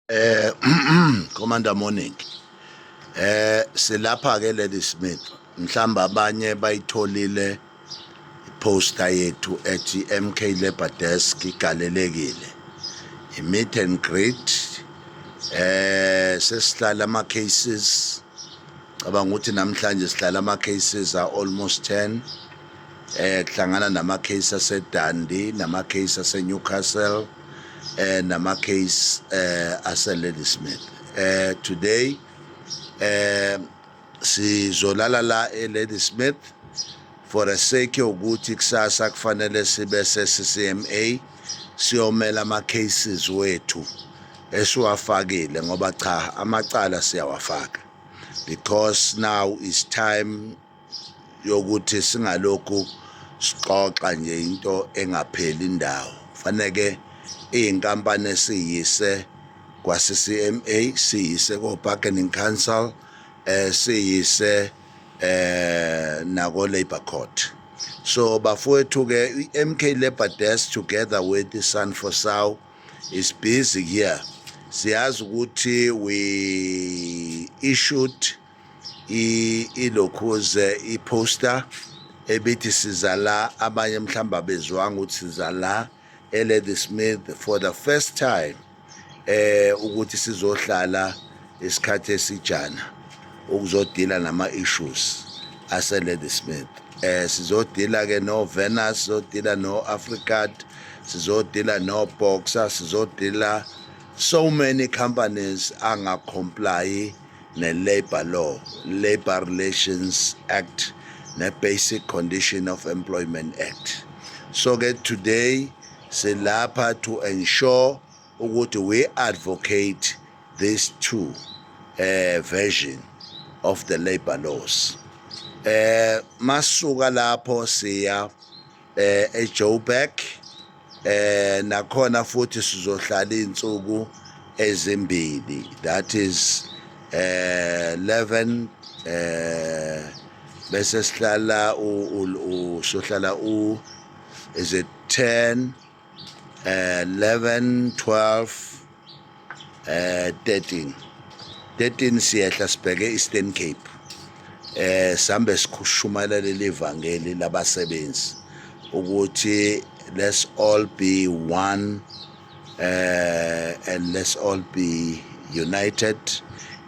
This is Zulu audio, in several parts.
Commander, morning. Silapha ke Ladysmith. Mhlamba abanye bayitholile poster yethu ethi MK Labor Desk igalelekile. I-meet and greet, sesihlala ama cases. Cabanga ukuthi namhlanje sihlala ama cases are almost 10, kuhlangana nama case ase Dundee, nama case ase Newcastle, nama case ase Ladysmith. Today sizolala la eLadysmith for a sake yokuthi kusasa kufanele sibe se-CCMA, siyomela ama cases wethu esiwafakile, ngoba cha, amacala siyawafaka, because now is time yokuthi singalokhu sixoxa nje into engapheli indawo. Faneke iy'nkampani esiyise kwa-CCMA, siyise ko-bargaining council, siyise nako Labor Court. So bafowethu ke, i-MK Labor Desk together with the SANFOSAU is busy here. Siyazi ukuthi we issued ilokhuze i-poster ebithi siza la. Abanye mhlawumbe abezwanga ukuthi siza la eLadysmith for the first time, ukuthi sizohlala isikhathi esijana ukuzodila nama issues ase Ladysmith. Sizodila ke no Venus, sizodila no Africat, sizodila no Boxer, sizodila so many companies anga comply ne labor law, Labor Relations Act ne Basic Condition of Employment Act. So ke today silapha to ensure ukuthi we advocate these two version of the labor laws. Masuka lapho siya eJoburg, nakhona futhi sizohlala insuku ezimbili, that is 11, bese sihlala u sohlala u is it 10, 11, 12, 13. 13 siyehla sibheke Eastern Cape, sambe sikhushumayela leli labasebenzi ukuthi let's all be one and let's all be united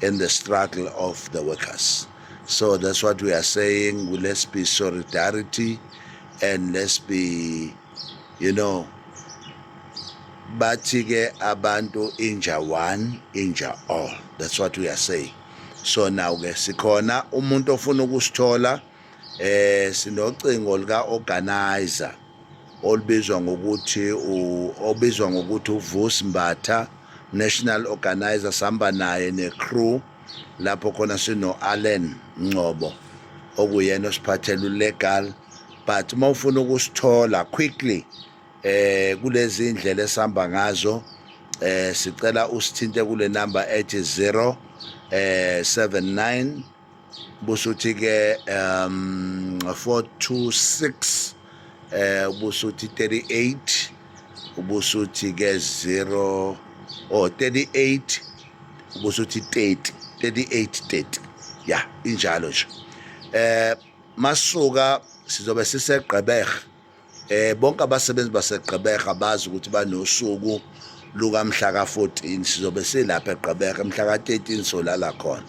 in the struggle of the workers. So that's what we are saying. Let's be solidarity and let's be bathi ke abantu inja one, inja all. That's what we are saying. So now ke sikhona, umuntu ofuna ukusithola, sinocingo lika organizer olubizwa ngokuthi obizwa ngokuthi uVusi Mbatha, national organizer. Samba naye necrew lapho khona, sino Allen Ngcobo okuyena osiphathela ulegal. But uma ufuna ukusithola quickly kulezi indlela esihamba ngazo, sicela usithinte kule number ethi 0 79, busuthi ke 426, busuthi 38, ubusuthi ke 0 or 38, ubusuthi 30 38 30. Ya, injalo nje. Masuka sizobe siseGqeberha. Bonke abasebenzi baseGqeberha bazi ukuthi banosuku lukamhla ka14. Sizobe silapha eGqeberha mhla ka13, solala khona.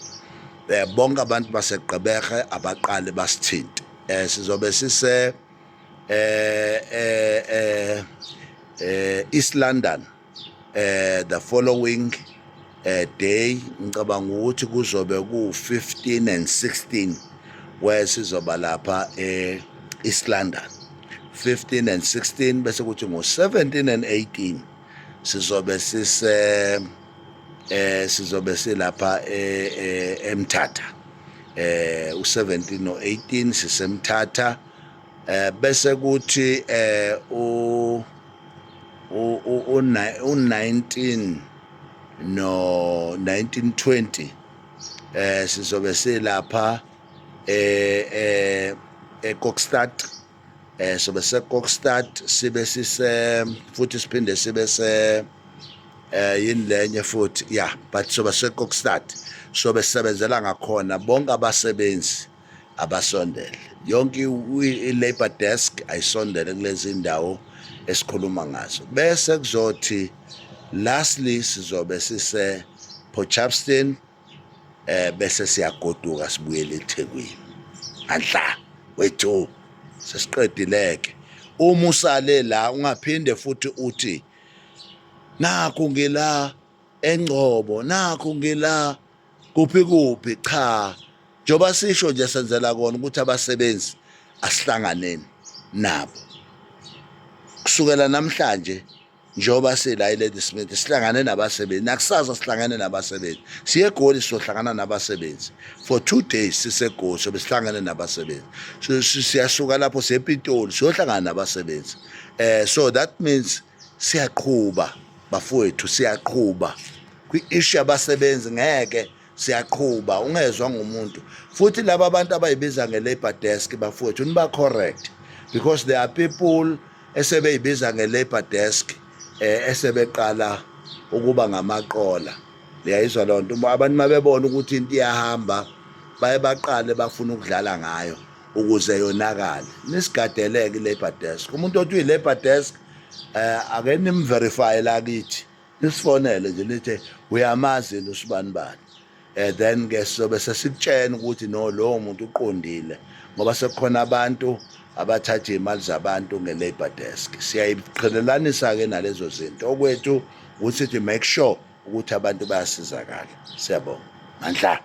Bonke abantu baseGqeberha abaqale basithinte. Sizobe sise East London the following day. Ngicabanga ukuthi kuzobe ku 15 and 16 where sizoba lapha eh East London, 15 and 16, bese kuthi ngo 17 and 18 sizobe sise sizobe silapha eMthatha. U17 no 18 sisemthatha. Bese kuthi u u 19 no 1920 sizobe silapha eKokstad. Sobe seKokstad, sibe sise futhi siphinde sibe se Yini lenye futhi? Yeah, but sobe seKokstad, sobe sisebenzela ngakhona. Bonke abasebenzi abasondele, yonke i-labor desk ayisondele kulezi ndawo esikhuluma ngazo. Bese kuzothi lastly sizobe sise Port Shepstone, bese siyagoduka sibuyele eThekwini. Anhla wethu, sesiqedileke. Uma usale la, ungaphinde futhi uthi nakhu ngila eNgcobo, nakhu ngila kuphi kuphi. Cha, njoba sisho nje, senzela kona ukuthi abasebenzi asihlanganeni nabo kusukela namhlanje. Njengoba sila eLadysmith, sihlangane nabasebenzi, nakusasa sihlangane nabasebenzi. Siye eGoli, sizohlangana nabasebenzi for 2 days. SiseGoli, sobe sihlangane nabasebenzi. So siyasuka lapho siye ePitoli, siyohlangana nabasebenzi. So that means siyaqhuba, bafowethu, siyaqhuba kwi-issue yabasebenzi. Ngeke, siyaqhuba, ungezwa ngumuntu futhi. Laba abantu abayibiza nge-labor desk, bafowethu, niba correct, because there are people esebeyibiza nge-labor desk esebeqala ukuba ngamaqola. Liyayizwa loo nto? Abantu mabebona ukuthi into iyahamba, baye baqale bafuna ukudlala ngayo ukuze yonakale. Nisigadeleke i-labor desk. Umuntu othi uyi-labor desk, ake nimverify la kithi, nisifonele nje, nithi uyamazi yini usibani bani. Then ke sizobe sesikutshena ukuthi no, lowo muntu uqondile, ngoba sekukhona abantu abathatha imali zabantu nge-labor desk. Siyayiqhelelanisa ke nalezo zinto. Okwethu ukuthi sithi make sure ukuthi abantu bayasizakala. Siyabonga, mandla.